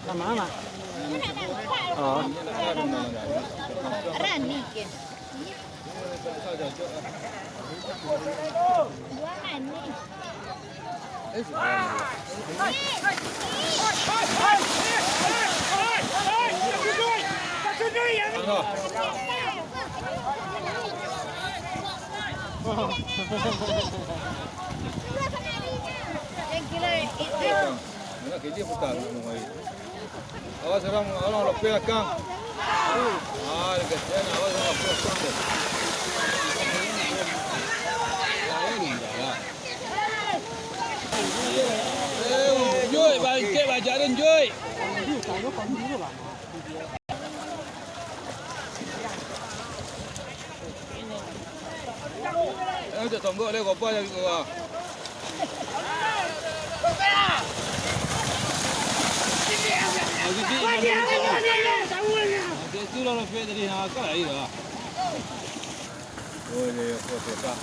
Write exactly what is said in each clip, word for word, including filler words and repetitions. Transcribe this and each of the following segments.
Lama-lama. Oh. Rani ke? Awas urang, urang lapeh akang. Ah, kasihan, awas urang lapeh akang tu. Eh, Juik, bangkit belajar, Juik. Eh, cak tonggok deh, kopa jadi keluar. Itu lah lopek tadi, ha, kan air lah. Oh, iya, iya, kuat, kuat, kuat.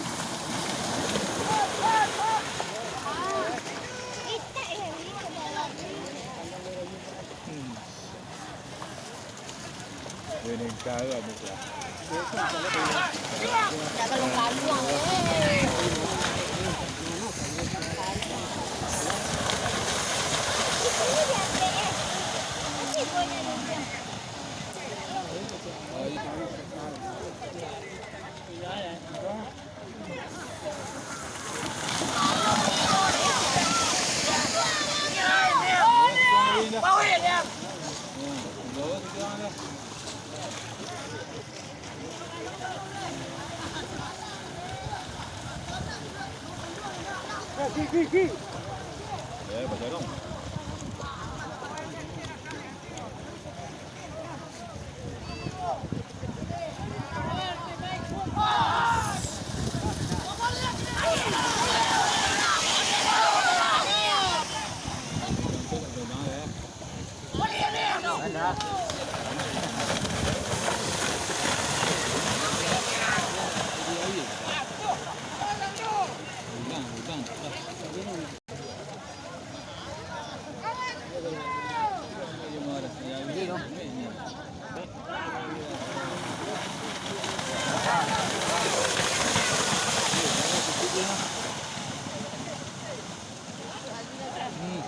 Hmm.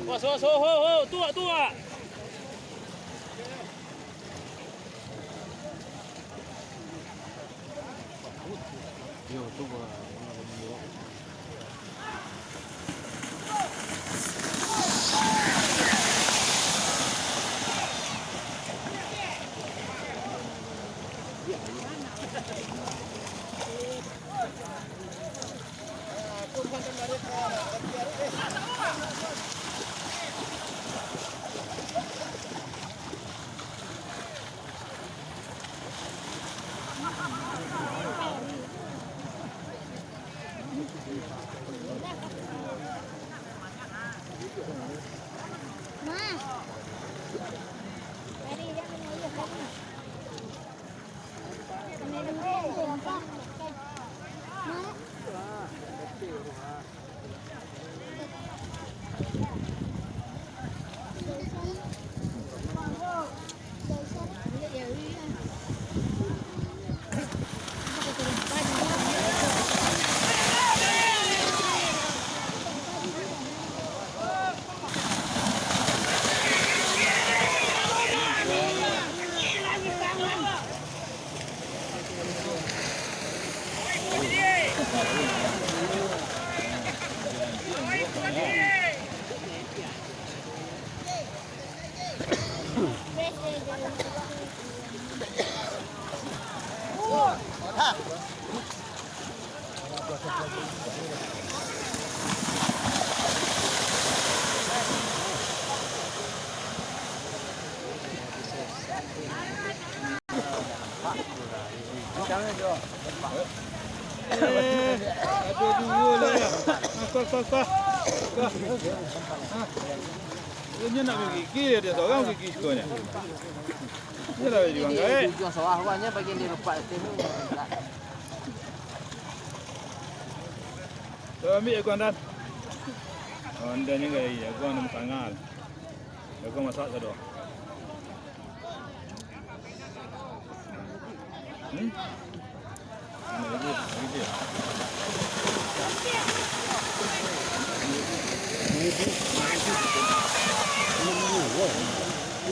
Bos, bos, ho, ho, ho, tuak, tuak. Inyo nak gigi, dia sorang gigi siko nyo. Iyolah, di Bangkai. Di ujung sawah, awaknyo bagian di rupak itu. Tu ambiak jaguang, Dan. Oh, Andan ni gaya, jaguang nan sangal. Jaguang masak sado. Hmm? Mana lagi? Lagi dia.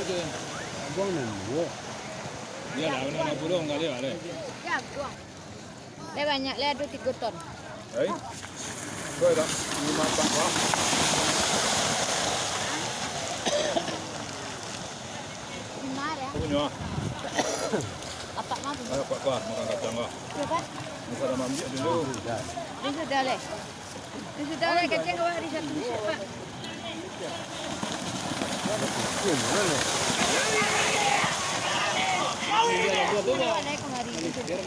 Jaguang nan dua. Iyolah, nan dua puluh kali lah, deh. Jaguang. Lai banyak, lai ado tigo ton. Ai. Suai tak? Lima apak, wah. Lima, ya? Punyo, ah. Apak mah punyo. Ayo, apak, wah, makan kacang, wah. Siapa? Bisa dah ambiak dulu. Ini sudah, leh. Ini sudah, leh, kacang, wah, hari Sabtu, siapa? Ini sudah, leh, kemari. Ini sudah.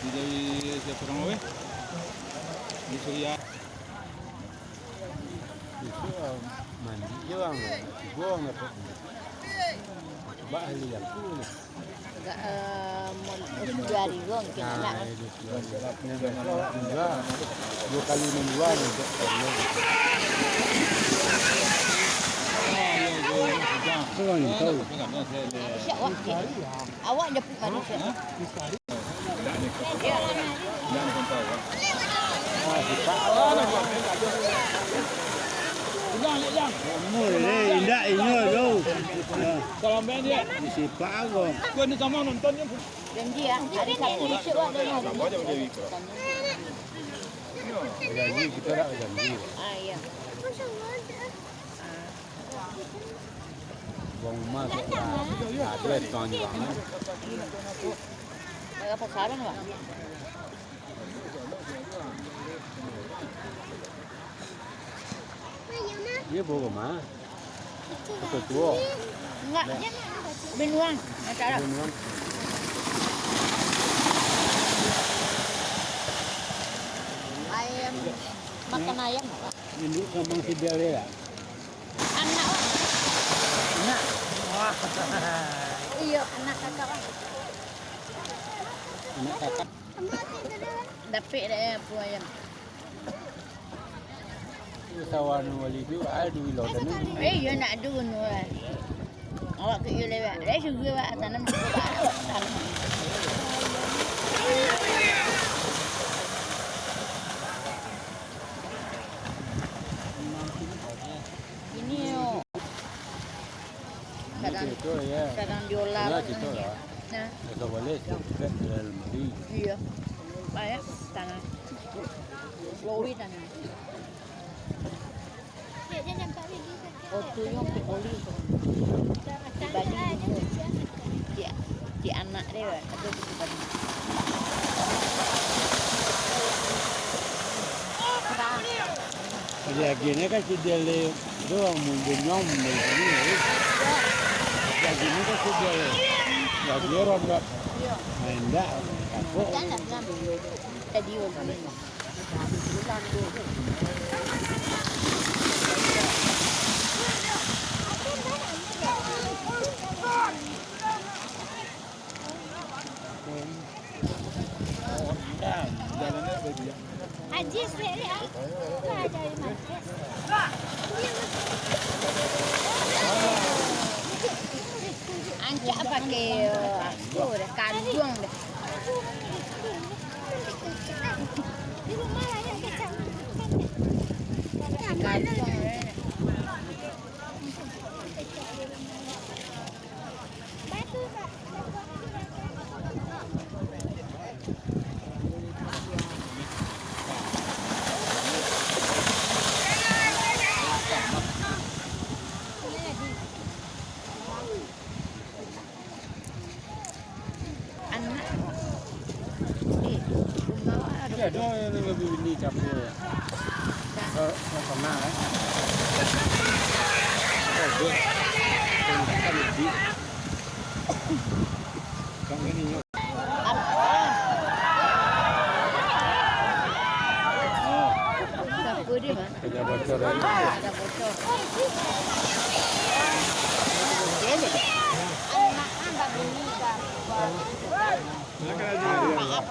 Dari siapa orang, weh? Di Suria. Besok, ah, mandi je, Bang. Tigo urang dapek. Cuba ahli aku ni. Agak, eh, mon-, dua hari ko mungkin nak. Nah, itu dua hari. Yang besok dua. Dua kali enam dua ni, besok. Orang tahu. Siap, wak. Awak japuik balik, siap. Indak inyo tu. Sipak ko. Janji, ah, hari Sabtu isuak wak dah. Janji, kito dak janji. Ah, iyo. Buang rumah, kok, ah, aduh, tuang juang, eh. Agak pasaran, Bang. Dia buang rumah. Betul tua. Enggak. Benuang. Acara. Benuang. Ayam. Makan ayam. Induk kambang sidal ya. Anak, Wak. Anak? Wah. Iyo, anak kakak, Wak. Anak kakak. Dapek dek, eh, apo ayam. Sawah nu wali tu, ado di lautan tu. Eh, iyo, nak ado gunung, eh. Awak ke iyo lewat. Dari sugih awak tanam, awak tanam. Ini yo. Kadang, kadang diolah. Nah. Iyo. Banyak tanah. Lori tanah. Oh, tu yang pek oli tu. Di Bali tu. Di, di anak dia, ada di Bali. Jadi, akhirnya kan si Dele tu mumbun nyom dari sini, ya. Jadi, ini kan si Dele. Ya, dia orang tak main dak, kapok. Tadi orang. Haji, sini, ah. Ancak pakai, uh, apa dah, kandung dah. Kandung dah. Oh, ini lebih ini capek ya. Kalau, kalau pernah, kan? Oh, good. Kan lebih. Kan ini, yuk. Oh. Siapa dia, Mas? Kena bocor lagi. Ada bocor. Dia, dia. Anak, anak, bunyi, Kak. Maaf.